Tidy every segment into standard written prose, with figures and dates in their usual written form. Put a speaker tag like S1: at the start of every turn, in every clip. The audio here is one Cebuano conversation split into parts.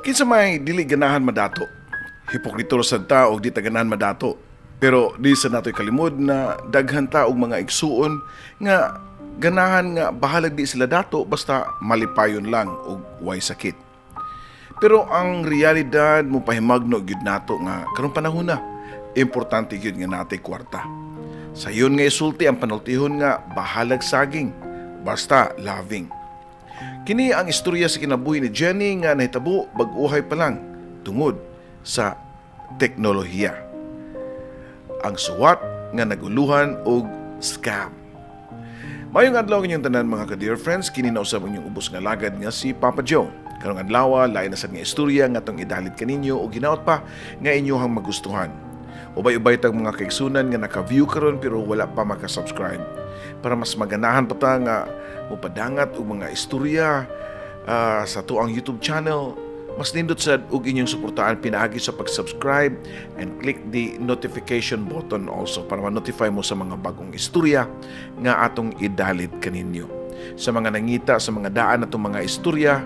S1: Kinsa may dili ganahan madato. Hipokrito ra sad ta og di ta ganahan madato. Pero di sa natoy kalimod na daghan ta og mga igsuon nga ganahan nga bahalag di sila dato basta malipayon lang og way sakit. Pero ang realidad mo pahimagno gyud nato nga karong panahon na importante gyud nga natay kwarta. Sayon nga isulti ang panultihon nga bahalag saging basta loving. Kini ang istorya sa kinabuhi ni Jenny nga nahitabo bag-uhay pa lang tungod sa teknolohiya. Ang suwat nga naguluhan og scam. Mayong adlaw inyong tanan, mga ka-dear friends, kini na usab ang inyong ubos nga lagad nga si Papa Joe. Karong adlaw, lain na sad nga istorya nga atong idalit kaninyo o ginaot pa nga inyohang magustuhan. Ubay-ubay tag mga kaigsunan nga naka-view karon pero wala pa maka-subscribe. Para mas maganahan pa ta nga mupadangat og mga istorya sa atuang YouTube channel, mas nindot sad og inyong suportahan pinaagi sa pag-subscribe and click the notification button also para ma-notify mo sa mga bagong istorya nga atong idalit kaninyo. Sa mga nangita sa mga daan atong mga istorya,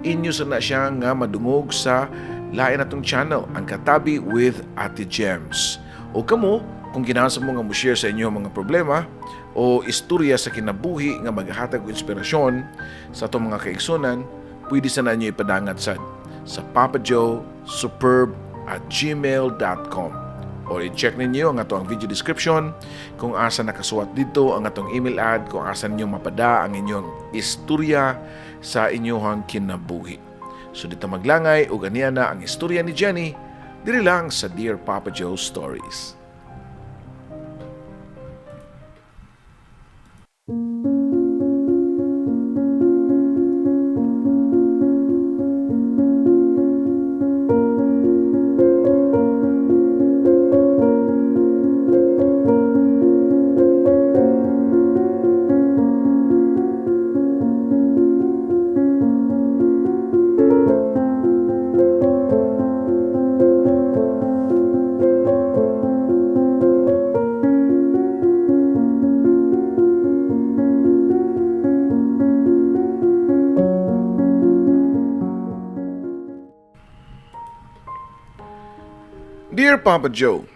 S1: inyo sa na siya nga madungog sa lain atong channel, ang Katabi with Ate Gems. O kamo, kung ginahan sa mo nga mo-share sa inyong mga problema o istorya sa kinabuhi nga maghatag og inspirasyon sa atong mga kaigsunan, pwede sa ninyo ipadangat sad sa papajoesuperb@gmail.com or i-check ninyo ang atong video description kung asa nakasuwat dito ang atong email ad kung asa ninyo mapada ang inyong istorya sa inyong kinabuhi. So dito maglangay ug aniya na ang istorya ni Jenny diri lang sa Dear Papa Joe Stories. Dear Papa Joe,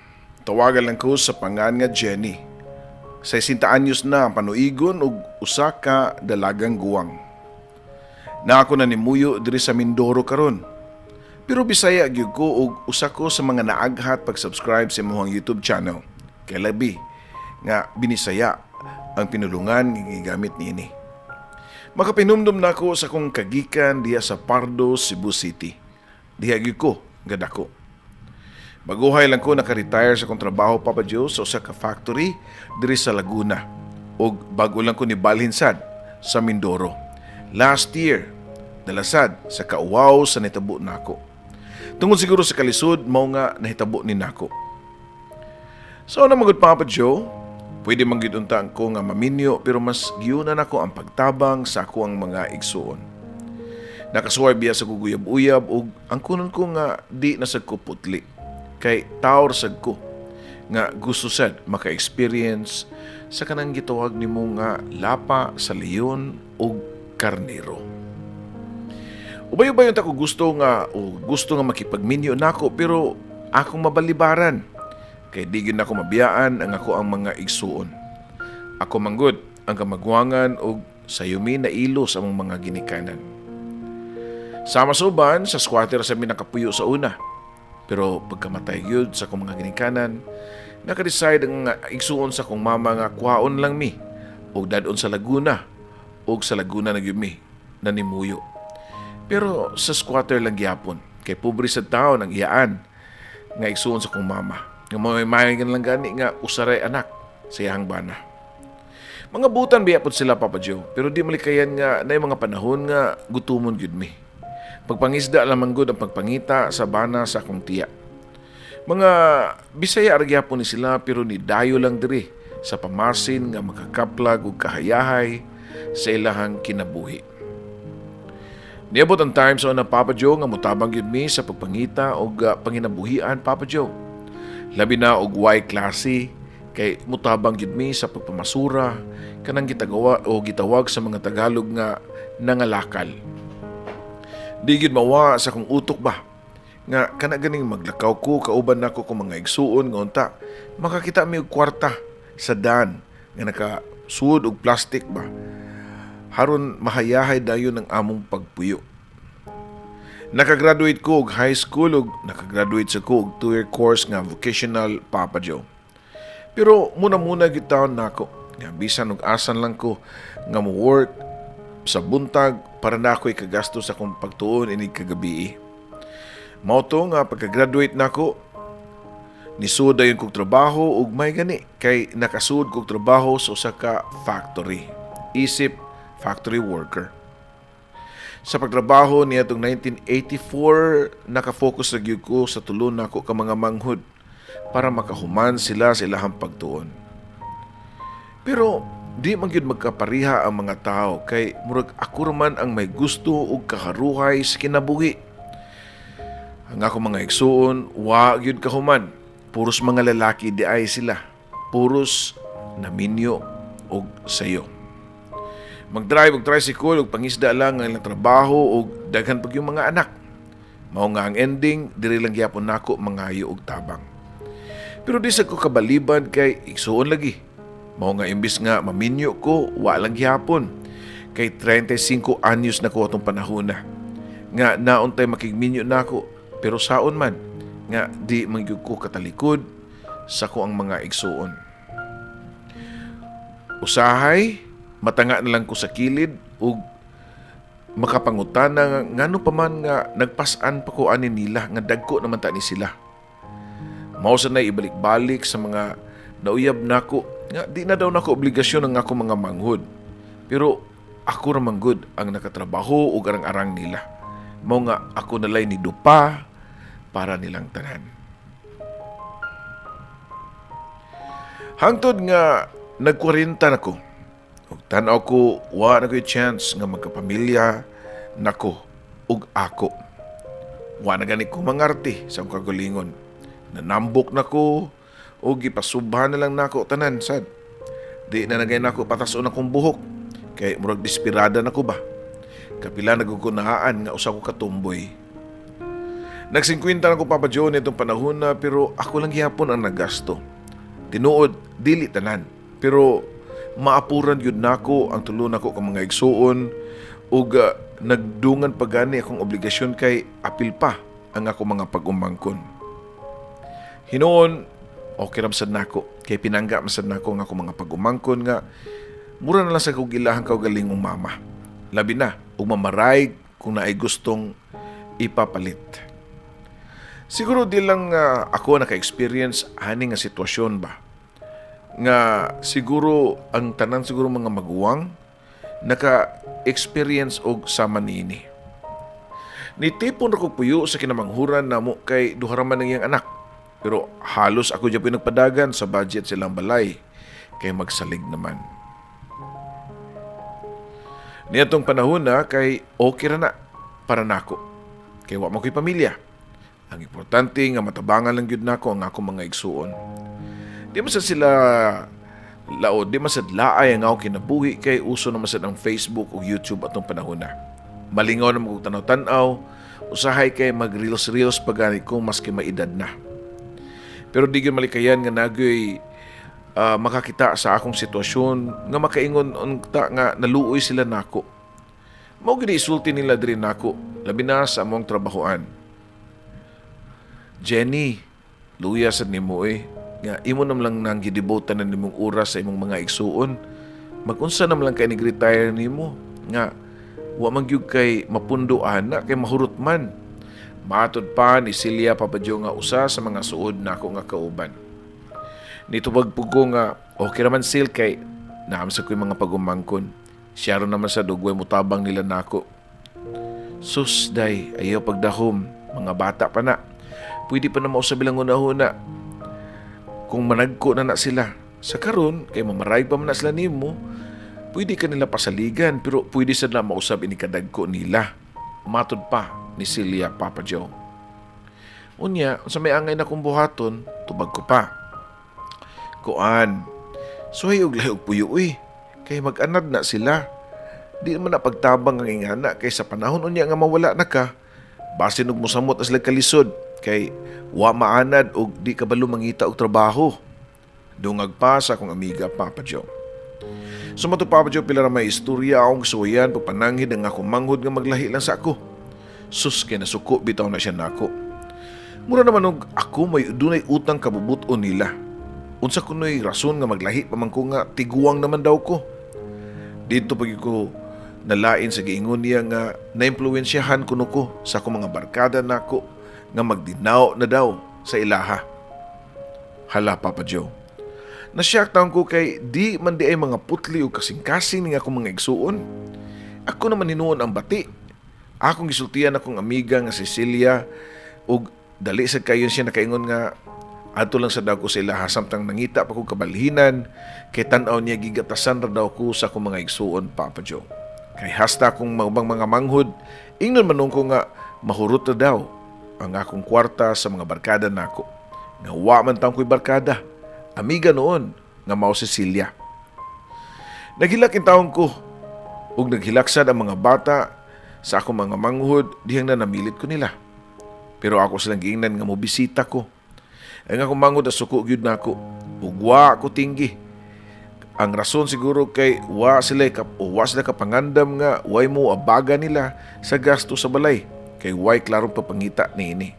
S1: tawagan lang ko sa pangan nga Jenny. Sa 60 anyos na ang panuigon og usa ka dalagang guwang. Na ako na nimuyo diri sa Mindoro karon. Pero Bisaya gyud ko og usa ko sa mga naaghat pag-subscribe sa imong YouTube channel. Kay labi nga binisaya ang pinulungan nga gigamit niini. Makapinumdum nako sa akong kagikan diha sa Pardo, Cebu City. Diha gyud ko gadako. Baguhay lang ko naka-retire sa akong trabaho, Papa Joe, sa usa ka factory diri sa Laguna. Og bago lang ko nibalhin sad sa Mindoro. Last year, dalasad sa kauwaw sa nitabo nako. Tungod siguro sa kalisod, mao nga nahitabo ni nako. So na magud, Papa Joe, pwede man gyud unta ko nga maminyo pero mas giyunan nako ang pagtabang sa ako ang mga igsuon. Nakasuway biya sa guguyab-uyab ug ang kunon ko nga di na sad ko putli. Kay taor sad ko nga gusto sad maka-experience sa kanang gitawag nimo nga lapa sa leon ug karnero. Ubay-ubay unta ko gusto nga makipagminyo nako pero akong mabalibaran kay di gyud nako mabiyaan ang ako ang mga igsuon. Ako manggod ang kamagwangan og sayumi na ilo sa among mga ginikanan. Sama sa uban, sa squatter sa mi nakapuyo sa una. Pero pagkamatay gyud sa akong mga ginikanan, naka-decide ang igsuon sa akong mama nga kuhaon lang mi og dadon sa Laguna og sa Laguna na gyud mi nanimuyo. Pero sa squatter lang gyapon kay pobre sa taon ang iyaan nga igsuon sa akong mama. Nga may lang gani nga usaray anak sa iyang bana. Mga butan biya pod sila, Papa Joe, pero di malikayan nga na mga panahon nga gutumon gyud mi. Pagpangisda lamang gud ang pagpangita sa bana sa akong tiya. Mga Bisaya ra gyapon ni sila pero ni dayo lang diri sa pamasin nga makakaplag og kahayahay sa ilahang kinabuhi. Niabot ang time sa una, Papa Joe, nga mutabang gyud mi sa pagpangita og panginabuhian, Papa Joe. Labi na og way klase kay mutabang gyud mi sa pagpamasura kanang gitagawa o gitawag sa mga Tagalog nga nangalakal. Di gyud mawa sa akong utok ba nga kana ganing maglakaw ko kauban nako kong mga igsuon nga unta makakita mi og kwarta sa daan nga nakasuod og plastic ba, haron mahayahay dayon ang among pagpuyo. Nakagraduate ko og high school ug nakagraduate sa ko og 2-year course nga vocational, Papa Joe. Pero muna-muna gyud taon nako nga bisan og asan lang ko nga mo work sa buntag para na ako'y kagasto sa akong pagtuon inig kagabi. Mao to nga pagka-graduate nako, nisud dayon kog trabaho ug may gani kay nakasud kog trabaho sa usa ka factory. Isip factory worker. Sa pagtrabaho niadtong 1984, nakafocus na gyud ko sa tulo nako ka mga manghod para makahuman sila sa ilahang pagtuon. Pero di man gyud magkapariha ang mga tao kay murag ako man ang may gusto ug kaharuhay sa kinabuhi. Ang ako mga igsuon, wa gyud kahuman. Puros mga lalaki di ay sila. Puros naminyo og sayo. Mag-drive og tricycle og pangisda lang ang ilang trabaho og daghan pag yung mga anak. Mao nga ang ending, diri lang gyapon nako mangayo og tabang. Pero di sa ko kabaliban kay igsuon lagi. Mao nga imbis nga maminyo ko, wa lang gihapon. Kay 35 anyos na ko atong panahon na. Nga nauntay makigminyo nako, pero saon man nga di man gyud ko katalikod sa ko ang mga igsuon. Usahay, matanga na lang ko sa kilid ug makapangutana nga ngano pa man nga nagpas-an pa ko ani nila nga dagko naman ta ni sila. Mao sa nay ibalik-balik sa mga nauyab nako nga di na daw nako obligasyon ang ako mga manghod. Pero ako ra man gud ang nakatrabaho ug arang-arang nila. Mao nga ako nalay ni dupa para nilang tanan. Hangtod nga nagkwarenta nako. Ug tan-aw ko wa na ko'y chance nga magkapamilya nako ug ako. Wa na gani ko mangarte sa akong kagalingon. Nanambok nako ug gipasubhan na lang nako tanan sad. Di na nagay nako patason akong buhok kay murag desperada nako ba. Kapila nagkukunaan nga usa ko katumboy. Nagsingkwenta na ko, Papa Joe, nitong panahon na, pero ako lang gihapon ang naggasto. Tinuod dili tanan, pero maapuran gyud nako ang tulo nako ka mga igsuon ug nagdungan pa gani akong obligasyon kay apil pa ang ako mga pag-umangkon. Hinuon okay ra sad nako kay pinangga man sad nako ang ako mga pag-umangkon nga mura na lang sa kog ilahang kaugalingong mama. Labi na ug mamaray kung naay gustong ipapalit. Siguro di lang ako naka-experience ani nga sitwasyon ba. Nga siguro ang tanan siguro mga maguwang naka-experience og sama niini. Nitipon ra ko puyo sa kinamanghuran namo kay duha ra man ang iyang anak. Pero halos ako gyud nagpadagan sa budget silang balay kay magsalig naman. Niadtong panahon na kay okay ra na para nako. Kay wa man ko'y pamilya. Ang importante nga matabangan lang gyud nako ang akong mga igsuon. Di man sad sila laod, di man sad laay ang akong kinabuhi kay uso naman sad ang Facebook ug YouTube atong panahon na. Malingaw na kog tanaw-tanaw, usahay kay mag-reels-reels pa gani ko maski maedad na. Pero di gyud malikayan nga nagyoy makakita sa akong sitwasyon nga makaingon unta nga naluoy sila nako. Mao gyud isulti nila diri nako, labi na sa among trabahoan. "Jenny, luya sad nimo eh. Nga imo nam lang nang gidevote na nimong oras sa imong mga igsuon. Magunsa nam lang kay nag-retire nimo nga wa man gyud kay mapundo ana kay mahurot man." Matod pa ni Celia, Papa Joe, nga usa sa mga suod nako nga kauban. Nitubag pud ko nga okay raman sil kay naam sa ko'y mga pagumangkon. Siya ron naman sa dugway mutabang nila nako. "Sus day, ayaw pagdahom, mga bata pa na. Pwede pa na mausab ilang una-una. Kung managko na na sila. Sa karon kay mamaray pa man na sila nimo, pwede ka nila pasaligan pero pwede sad na mausab ini kadagko nila." Matod pa ni Celia, Papa Joe. Unya, sa may angay na kong buhaton, tubag ko pa. "Kuan, suhay og lahi og puyo uy, kay mag-anad na sila. Di man na pagtabang ang ingana kay sa panahon unya nga mawala na ka, basin og mosamot na sila kalisod kay wa maanad og di kabalo mangita og trabaho. Dungag pa sa akong amiga, Papa Joe. Sumato, Papa Joe, pila ra may istorya akong gisuwayan pagpananghid ang akong manghod nga maglahi lang sa ako. Sus, kay nasuko bitaw na siya nako. Mura naman og ako may dunay utang kabubut-on nila. Unsa kuno'y rason nga maglahi pa man ko nga tiguang naman daw ko. Dito pag ko nalain sa giingon niya nga naimpluwensyahan kuno ko sa akong mga barkada nako nga magdinaw na daw sa ilaha. Hala, Papa Joe. Nasyak taon ko kay di man di ay mga putli o kasing-kasing ni akong mga igsuon. Ako naman hinuon ang bati. Akong gisultian akong amiga nga Cecilia ug dali sa kayo siya nakaingon nga adto lang sa daw ko sa ilaha samtang nangita pa ko kabalhinan kay tan-aw niya gigatasan ra daw ko sa akong mga igsuon, Papa Joe. Kay hasta akong mga mga manghod, ingnon man ko nga mahurot na daw ang akong kwarta sa mga barkada nako. Nga wa man taong ko'y barkada. Amiga noon nga mao si Cecilia. Naghilak in taon ko ug naghilaksad ang mga bata sa akong mga manghod dihang na namilit ko nila. Pero ako silang giingnan nga mobisita ko. Ang akong manghod suko gyud nako ug wa ko tinggi. Ang rason siguro kay wa sila kap o wa sila kapangandam nga way mo abaga nila sa gasto sa balay kay way klarong papangita niini.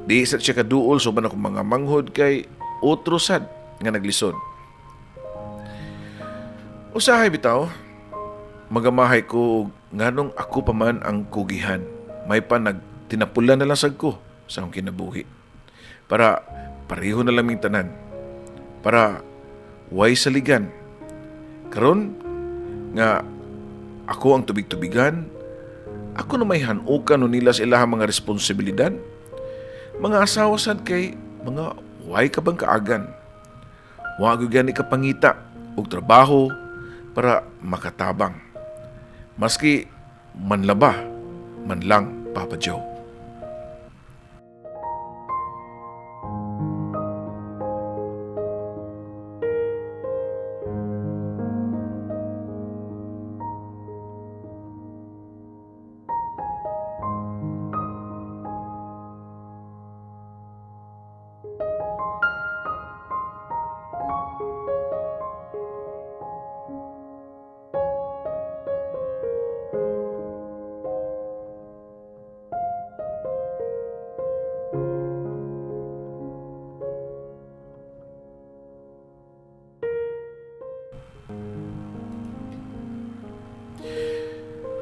S1: Di sa siya kaduol so akong mga manghod kay otro sad nga naglisod. Usahay bitaw, magamahay ko nganong ako pa man ang kugihan. May pa nagtinapula na lang sad ko sa akong kinabuhi. Para pareho na laming tanan. Para way saligan. Karon nga ako ang tubig-tubigan, ako na may hanukan no nila sa ilahang mga responsibilidad. Mga asawa sad kay mga way ka bang kaagan. Wa gyud gani ka pangita og trabaho para makatabang. Maski manlaba man lang, Papa Joe.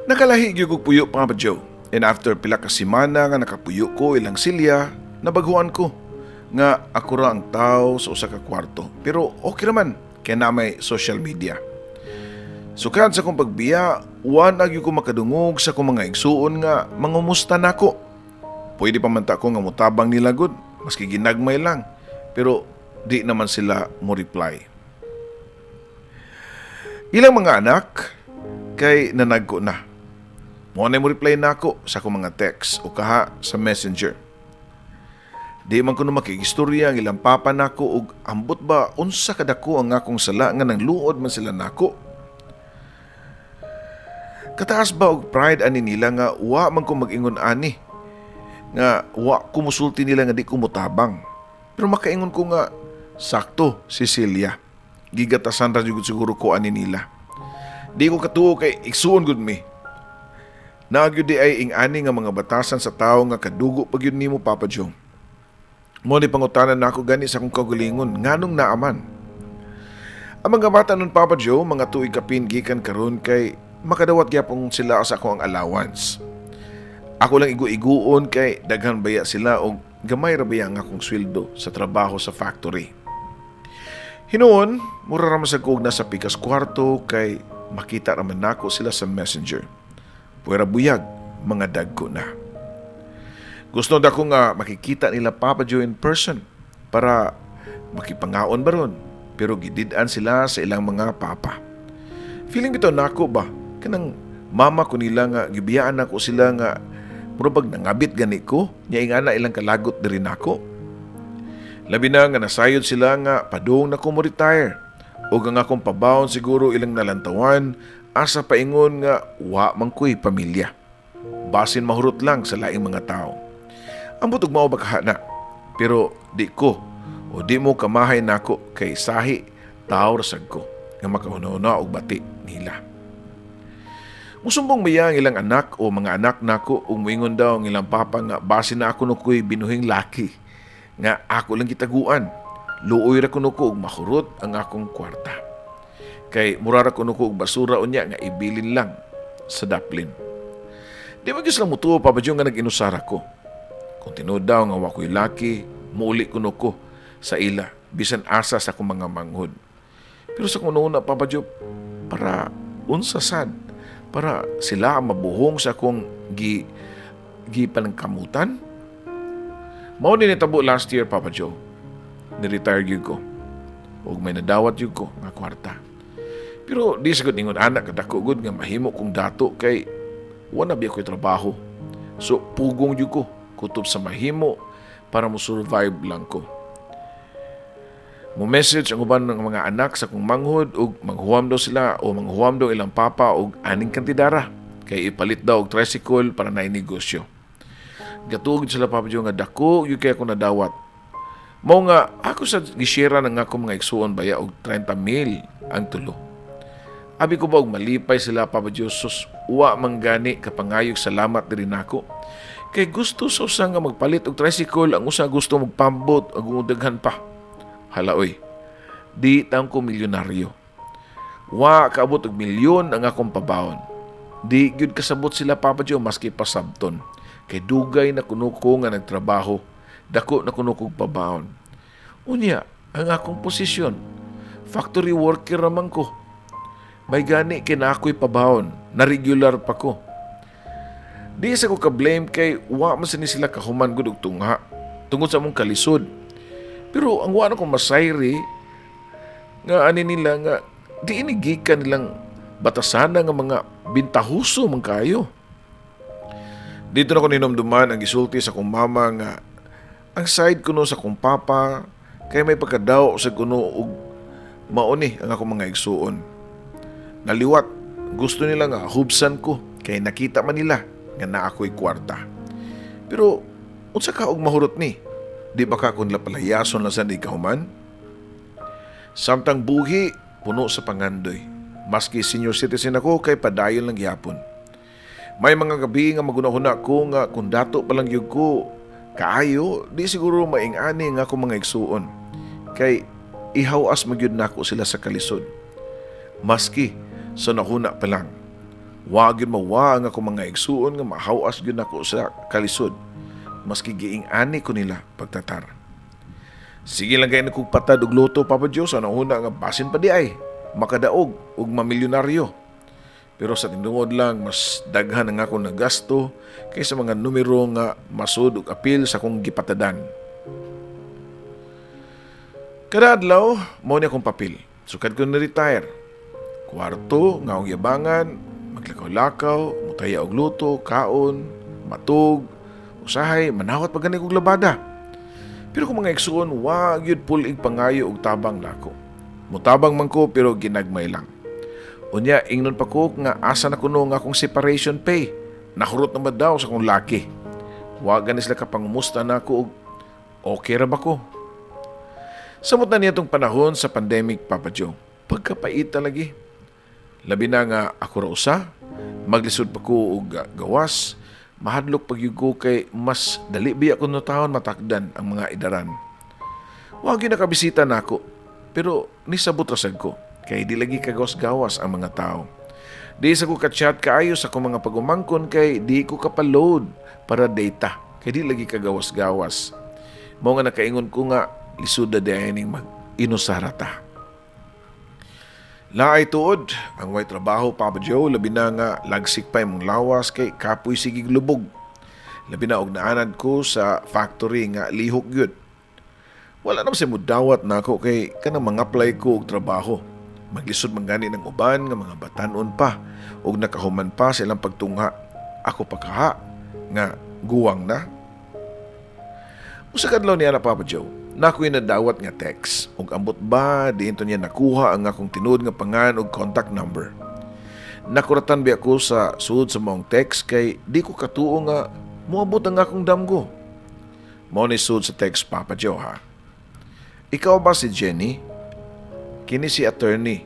S1: Nakalahi gyud kog puyo, Papa Joe. And after pila ka semana nga nakapuyo ko ilang silya, nabaghuan ko nga ako ra ang tao sa usa ka kwarto. Pero okay raman kay na may social media. Sukad sa akong pagbiya, wa na gyud ko makadungog sa akong mga igsuon nga mangumusta nako. Pwede pa man ta ko nga motabang nila gud, maski ginagmay lang. Pero di naman sila mo reply. Ilang mga anak kay nanagko na. Mo na mo reply nako sa akong mga text o kaha sa Messenger. Di man kuno makigistorya ang ilang papa nako og ambot ba unsa kadako ang akong sala nga nangluod man sila nako. Kataas ba og pride ani nila nga wa man ko mag-ingon ani, nga wa ko musulti nila nga di ko motabang. Pero makaingon ko nga sakto Cecilia. Gigatasan ra jud siguro ko ani nila. Di ko katuo kay igsuon gud mi. Naa gyud di ay ing-ani nga mga batasan sa tawo nga kadugo pa gyud nimo, Papa Joe. Mo ni pangutanan nako gani sa akong kaugalingon nganong naaman. Ang mga bata nun, Papa Joe, mga tuig kapin gikan karon kay makadawat gyapon sila sa akong allowance. Ako lang igu-iguon kay daghan baya sila og gamay ra baya ang akong sweldo sa trabaho sa factory. Hinuon, mura ra man sa kog nasa pikas kwarto kay makita ra man nako sila sa Messenger. Puwera buyag, mga dagko na. Gusto na ko nga makikita nila, Papa Joe, in person para makipangaon baron, pero gidid-an sila sa ilang mga papa. Feeling bitaw nako ba kanang mama ko nila nga gibiyaan nako sila nga mura bag nangabit gani ko nya ingana ilang kalagot diri nako. Labi na nga nasayod sila nga padung na ko mo retire. Ug ang akong pabaon siguro ilang nalantawan asa paingon nga wa man ko'y pamilya. Basin mahurot lang sa laing mga tao. Ambot og mao ba kaha na. Pero di ko o di mo kamahay nako kay sahi tao ra sad ko nga makahuna-huna og bati nila. Musumbong biya ang ilang anak o mga anak nako ug moingon daw ang ilang papa nga basin naa kuno ko'y binuhing laki nga ako lang gitaguan. Luoy ra kuno ko og mahurot ang akong kwarta. Kay mura ra kuno ko og basura unya nga ibilin lang sa daplin. Di man gyud sila mutuo, Papa Joe, nga nag-inusara ko. Kung tinuod daw nga wa ko'y laki, muuli kuno ko sa ila bisan asa sa akong mga manghod. Pero sa kuno na, Papa Joe, para unsa sad? Para sila ang mabuhong sa akong gi panangkamutan? Mao ni nitabo last year, Papa Joe. Ni-retire gyud ko. Ug may nadawat gyud ko nga kwarta. Pero di sa ingon ana kadako gud nga mahimo kong dato kay wala biya ko'y trabaho. So pugong gyud ko kutob sa mahimo para mo survive lang ko. Mo message ang uban ng mga anak sa kong manghod ug manghuwam daw sila o manghuwam daw ilang papa og aning kantidara kay ipalit daw og tricycle para naay negosyo. Gatuo sila, Papa Joe, nga dako gyud kay ako nadawat. Mao nga ako sa gishare ng akong mga igsuon baya og 30 mil ang tulo. Abi ko ba og malipay sila, Papa Joe, sus, wa man gani kapangayog salamat diri nako. Kay gusto sa usa nga magpalit og tricycle, ang usa gusto magpambot og daghan pa. Hala oy. Di taon ko milyonaryo. Wa kaabot og milyon ang akong pabaon. Di gyud kasabot sila, Papa Joe, maski pasabton. Kay dugay na kuno ko nga nagtrabaho. Dako na kuno kog pabaon. Unya, ang akong posisyon, factory worker raman ko. May gani kay naa ko'y pabaon, na regular pa ko. Di sa ko ka-blame kay wa man ni sila kahuman gud og tungha tungod sa among kalisod. Pero ang wa na ko masayri nga ani nila nga di ini gikan nilang batasana nga mga bintahuso man kayo. Dito na ko ninumduman ang gisulti sa akong mama nga ang side kuno sa akong papa kay may pagkadaw sa kuno og mao ni ang akong mga igsuon. Naliwat, gusto nila nga hubsan ko kay nakita man nila nga naa ko'y kwarta. Pero unsa ka og mahurot ni? Di ba ka kung palayason lang sa di kahuman? Samtang buhi, puno sa pangandoy. Maski senior citizen ako kay padayon lang gihapon. May mga gabi nga magunahuna ko nga kung dato pa lang gyud ko kaayo, di siguro maing-ani nga akong mga igsuon. Kay ihawas magyud nako sila sa kalisod. Maski sa nahuna pa lang. Wa gyud mawa ang akong mga igsuon nga mahawas gyud nako sa kalisod. Maski giing-ani ko nila pagtatar. Sige lang kay kog patad og lotto, Papa Joe, sa nahuna nga basin pa di ay makadaog og mamilyonaryo. Pero sa tinuod lang, mas daghan ang akong nagasto kaysa mga numero nga masud og apil sa akong gipatadan. Kada adlaw, mao ni akong papel. Sukad ko na-retire. Kwarto, nga akong yabangan, maglakaw-lakaw, mutaya og luto, kaon, matug, usahay, manawat pa gani kog labada. Pero kung mga igsuon, wa gyud pul-ig pangayo og tabang nako. Mutabang man ko pero ginagmay lang. Unya, ingnon pa ko nga asa na kuno nga akong separation pay. Nahurot na ba daw sa akong laki. Wa gani sila kapangumusta nako og okay ra ba ko. Samot na niya tong panahon sa pandemic, Papa Joe. Pagkapaita lagi. Labi na nga ako ra usa, maglisod pa ko og gawas, mahadlok pag ko kay mas dali biya ko no taon matakdan ang mga idaran. Wa gyud nakabisita nako, pero nisabot ra sad ko kay di lagi kagawas-gawas ang mga tao. Di sa ko ka-chat kaayo sa akong mga pagumangkon kay di ko kapaload para data kay di lagi kagawas-gawas. Mao nga nakaingon ko nga lisod na diay ning mag-inusara ta. Laay tuod, ang way trabaho, Papa Joe, labi na nga lagsik pa imong lawas kay kapoy sigig lubog. Labi na og naanad ko sa factory nga lihok gyud. Wala naman sa mudawat nako kay kanang mga apply ko og trabaho. Maglisod man gani ng uban nga mga batanon pa og nakahuman pa sa ilang pagtungha. Ako pa kaha nga guwang na. Usa ka adlaw niya na, Papa Joe, Nakoy nadawat nga text ug ambot ba diin to niya nakuha ang akong tinuod nga pangan ug contact number. Nakuratan biya ko sa sud sa maong text kay di ko katuo nga moabot ang akong damgo. Mao ni sud sa text, Papa Joe, ha. "Ikaw ba si Jenny? Kini si attorney.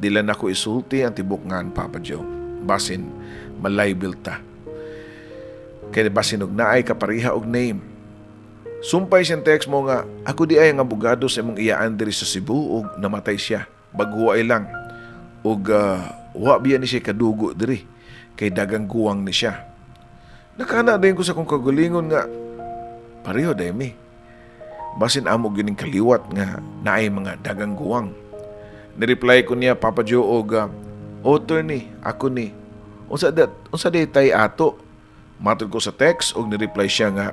S1: Dila nako isulti ang tibok ngan, Papa Joe. Basin malibel ta. Kay basin og naay kapareha og name. Sumpay siyang text mo nga, ako diay ang abogado sa imong iyaan diri sa Cebu ug namatay siya. Baguhay lang. Ug wa biya ni siya kadugo diri kay dagang guwang ni siya." Nakana din ko sa kong kagulingon nga pareho day mi. Basin amo gining kaliwat nga naay mga dagang guwang. Ni-reply ko niya, Papa Joe, og "Oh, attorney, ako ni. Unsa day tay ato?" Matod ko sa text og ni-reply siya nga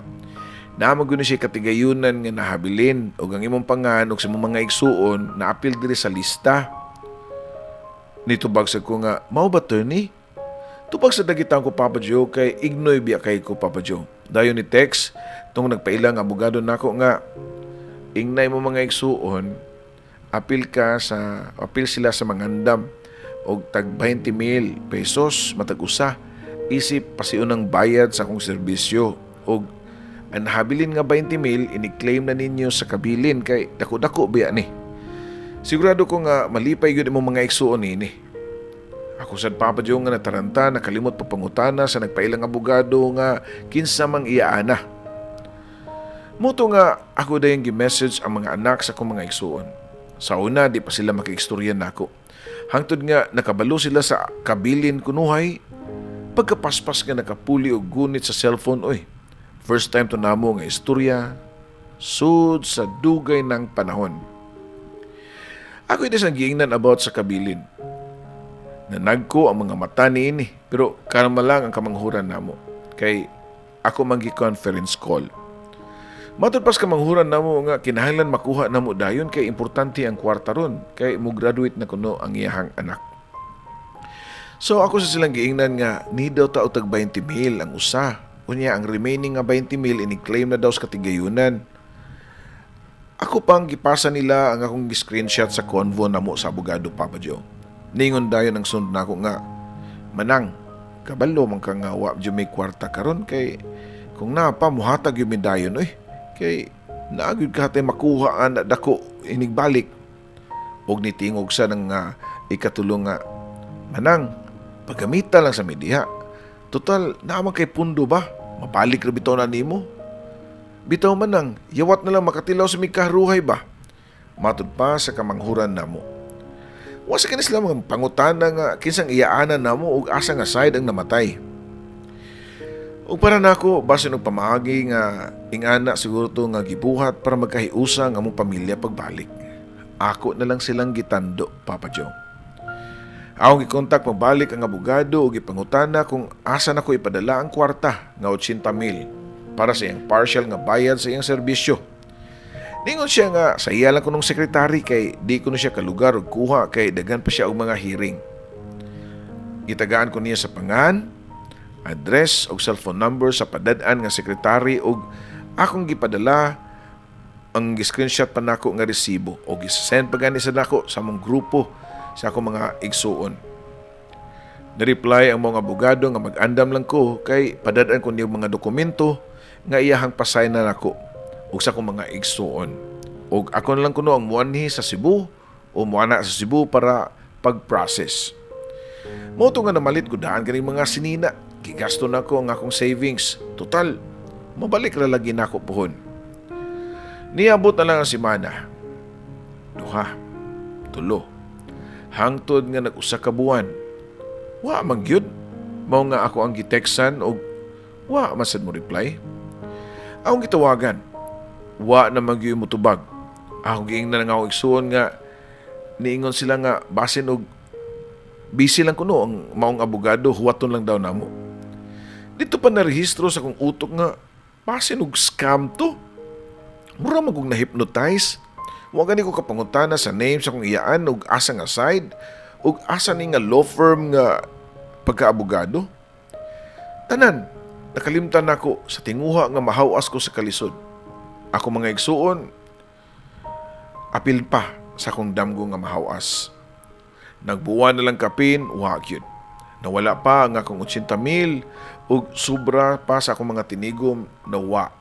S1: naa gyud ni siya katigayunan nga nahabilin og ang imong pangan og sa imong mga igsuon naapil diri sa lista. Nitubag sa ko nga, "Mao ba, attorney?" Tubag sa dagitan ko, Papa Joe, kay ignoy biya kay ko, Papa Joe. Dayon ni text tong nagpailang abogado nako nga ingnay mo mga igsuon, apil sila sa mangandam og tag 20 mil pesos matag usa isip pasiunang bayad sa akong serbisyo og ang nahabilin nga 20 mil ini-claim na ninyo sa kabilin kay dako-dako biya ni. Sigurado ko nga malipay gyud imong mga igsuon nini. Ako sad, Papa Joe, nga nataranta, nakalimot pa pangutana sa nagpailang abogado nga kinsa mang iyaana. Muto nga ako dayon gi-message ang mga anak sa akong mga igsuon. Sa una, di pa sila makiigstorya nako. Hangtod nga nakabalo sila sa kabilin kunuhay, pagkapaspas nga nakapuli og gunit sa cellphone oy. First time to namo nga istorya sud sa dugay ng panahon. Ako iti sang giingnan about sa kabilin. Nanagko ang mga mata niini, pero kalma lang ang kamanghuran namo kay ako man gi-conference call. Matod pas kamanghuran namo nga kinahanglan makuha namo dayon kay importante ang kwarta ron kay mo graduate na kuno ang iyahang anak. So ako sa silang giingnan nga ni daw ta og tag 20 mil ang usa. Unya ang remaining nga 20 mil ini-claim na daw sa katigayunan. Ako pang gipasa nila ang akong screenshot sa convo namo sa abogado, Papa Joe. Ningon dayon ang sunod nako nga, "Manang, kabalo man ka nga wa jud may kwarta karon kay kung naa pa muhatag gyud mi dayon oy. Kay naa gyud ka tay makuha ana dako inigbalik." Og nitingog sa nang ikatulo nga, "Manang, paggamita lang sa media. Total, naa man kay pundo ba? Mabalik ra bitaw na nimo. Bitaw manang, yawat na lang makatilaw sa mikaharuhay ba?" Matod pa sa kamanghuran namo. Wa sa kini sila mga pangutana nga kinsang iyaanan namo ug asa nga side ang namatay. Ug para nako, basin og pamaagi nga ingana siguro to nga gibuhat para magkahiusa ang among pamilya pagbalik. Ako na lang silang gitando, Papa Joe. Akong gikontak pagbalik ang abogado ug gipangutana kung asa nako ipadala ang kwarta nga 80 mil para sa iyang partial nga bayad sa iyang serbisyo. Ningon siya nga sa iya lang kunong sekretary kay di kuno siya kalugar og kuha kay daghan pa siya og mga hearing. Gitagaan ko niya sa pangan, address og cellphone number sa padad-an nga sekretary ug akong gipadala ang gi-screenshot pa nako nga resibo o gi-send pa gani sa nako sa among grupo sa akong mga igsuon. Ni-reply ang mga abogado nga mag-andam lang ko kay padad-an ko niya mga dokumento nga iyahang pasay na nako ug sa akong mga igsuon. Ug ako na lang kuno ang muanhi sa Cebu o muana sa Cebu para pag-process. Mao to nga namalit ko daan kaning mga sinina. Gigasto na ko ang akong savings. Total, mabalik ra lagi nako puhon. Niabot na lang ang semana. Duha, tulo. Hangtod nga nag-usa ka buwan. Wa man gyud. Mao nga ako ang giteksan og wa man sad mo reply. Akong gitawagan. Wa na man gyud motubag. Akong giingnan nga akong igsuon nga niingon sila nga basin og busy lang kuno ang maong abogado, huwaton lang daw namo. Dito pa narehistro sa akong utok nga basin og scam to. Mura man kong na-hypnotize. Wa gani ko kapangutana sa name sa akong iyaan ug asa nga side ug asa ni nga law firm nga pagkaabogado. Tanan, nakalimtan nako sa tinguha nga mahawas ko sa kalisod. Ako mga igsuon, Apil pa sa akong damgo nga mahawas. Nagbuwan na lang kapin, wa gyud. Nawala pa ang akong 80 mil ug sobra pa sa akong mga tinigom na wa.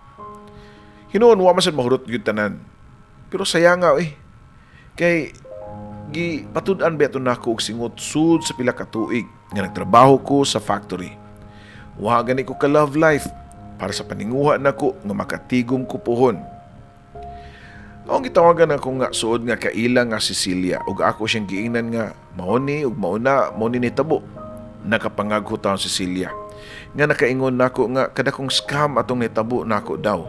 S1: Hinuon wa man sad mahurot gyud tanan. Pero sayang nga eh. Kay gi patud-an ba ato nako og singot sud sa pila ka tuig nga nagtrabaho ko sa factory. Wa gani ko ka love life para sa paninguha nako nga makatigom ko puhon. Akong gitawagan ako nga suod nga kaila nga Cecilia ug ako siyang giingnan nga mao ni ug mao na mao ni nitabo. Nakapangagho taon Cecilia nga nakaingon nako nga kadakong scam atong nitabo nako daw.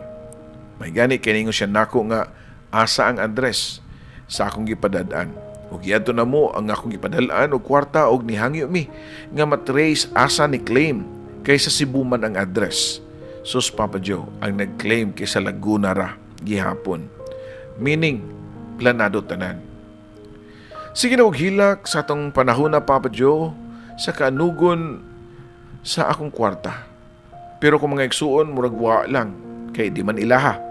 S1: May gani kay ningon siya nako nga asa ang address sa akong gipadad-an. Ug giadto na mo ang akong gipadal-an og kwarta og nihangyo mi nga matrace asa ni claim kay sa Cebu man ang address. Sus, Papa Joe, ang nag-claim kay sa Laguna ra gihapon. Meaning, planado tanan. Sige na og hilak sa atong panahon na, Papa Joe, sa kaanugon sa akong kwarta. Pero kung mga igsuon, murag wa lang, kay di man ilaha.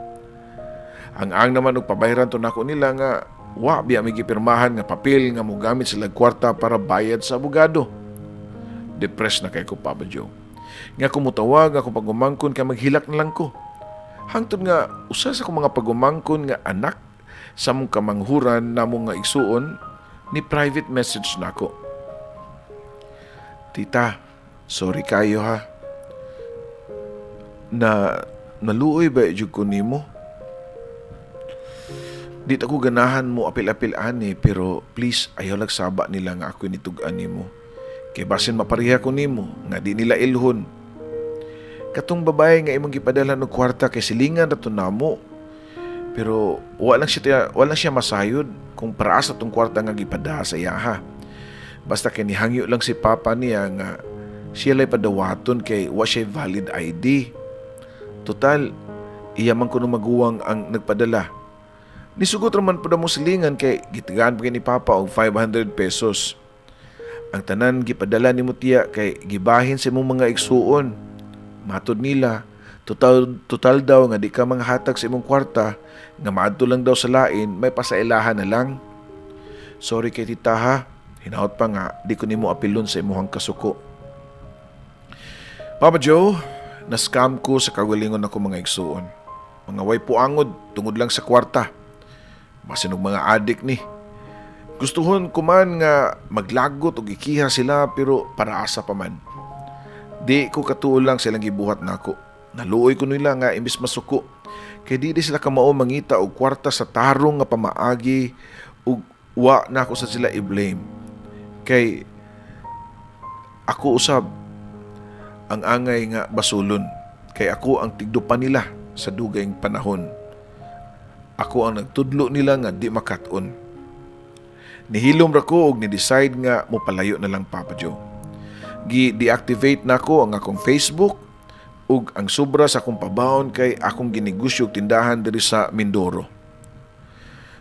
S1: Ang naman og pabayran to nako nila nga wa biya may gipirmahan nga papel nga mogamit sila kwarta para bayad sa abogado. Depressed na kay ko, Papa Joe. Nga kumutawag ako pagumangkon kay maghilak na lang ko. Hangtod nga usa sa akong mga pagumangkon nga anak sa mong kamanghuran namo nga igsuon ni private message nako. "Tita, sorry kayo ha. Na naluoy ba jud ko nimo? Di ta ko ganahan mo apil-apil ani, pero please ayaw lagsaba nila nga ako nitug-an nimo. Kay basin mapareha ko nimo nga di nila ilhon. Katong babae nga imong gipadala og kwarta kay silingan ra to namo. Pero wala lang siya masayod kung para sa tong kwarta nga gipada sa iyaha. Basta kay nihangyo lang si papa niya nga siya lay padawaton kay wa siya valid ID. Total, iya man kuno maguwang ang nagpadala. Nisugot raman pud mo silingan kay gitagaan pa kay ni papa og 500 pesos. Ang tanan gipadala nimo, tiya, kay gibahin sa imong mga igsuon. Matod nila, total, total daw nga di ka manghatag sa imong kwarta nga maadto lang daw sa lain, may pasailahan na lang. Sorry kay tita ha, hinaot pa nga di ko nimo apilon sa imuhang kasuko." Papa Joe, na-scam ko sa kagalingon ako mga igsuon. Mga way puangod tungod lang sa kwarta. Masinog mga adik ni. Gustuhon ko man nga maglagot og ikiha sila, pero para asa pa man. Di ko katuo lang silang gibuhat nako. Naluoy ko nila nga imbis masuko. Kay di sila kamao mangita og kwarta sa tarong nga pamaagi ug wa na ako sa sila i-blame. Kay ako usab ang angay nga basulon. Kay ako ang tigdupa nila sa dugayng panahon. Ako ang nagtudlo nila nga di makat-on. Nihilom ra ko og ni-decide nga mopalayo na lang, Papa Joe. Gi-deactivate nako ang akong Facebook ug ang sobra sa akong pabaon kay akong ginegosyo og tindahan diri sa Mindoro.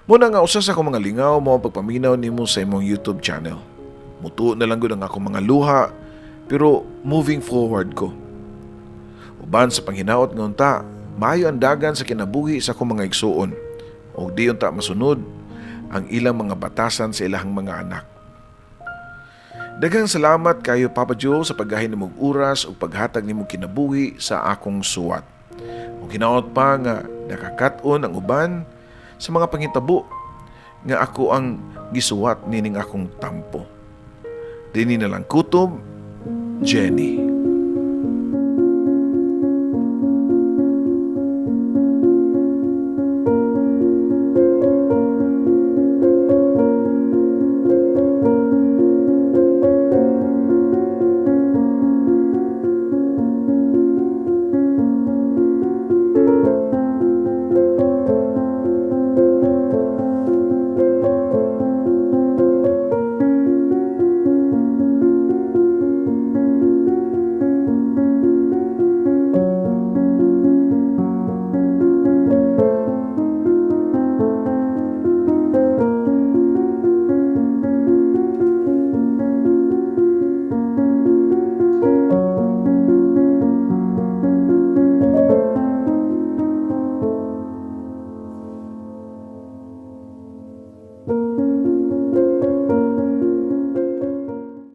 S1: Muna nga usa sa akong mga lingaw mo ang pagpaminaw nimo sa imong YouTube channel. Mutuo na lang gud ang akong mga luha, pero moving forward ko. Uban sa panghinaot nga unta, maayo ang dagan sa kinabuhi sa akong mga igsuon ug di unta masunod ang ilang mga batasan sa ilahang mga anak. Daghang salamat kayo, Papa Joe, sa paggahin nimong oras ug paghatag nimong kinabuhi sa akong suwat. Ug hinaot pa nga nakakat-on ang uban sa mga panghitabo nga ako ang gisuwat nining akong tampo. Dini na lang kutob, Jenny.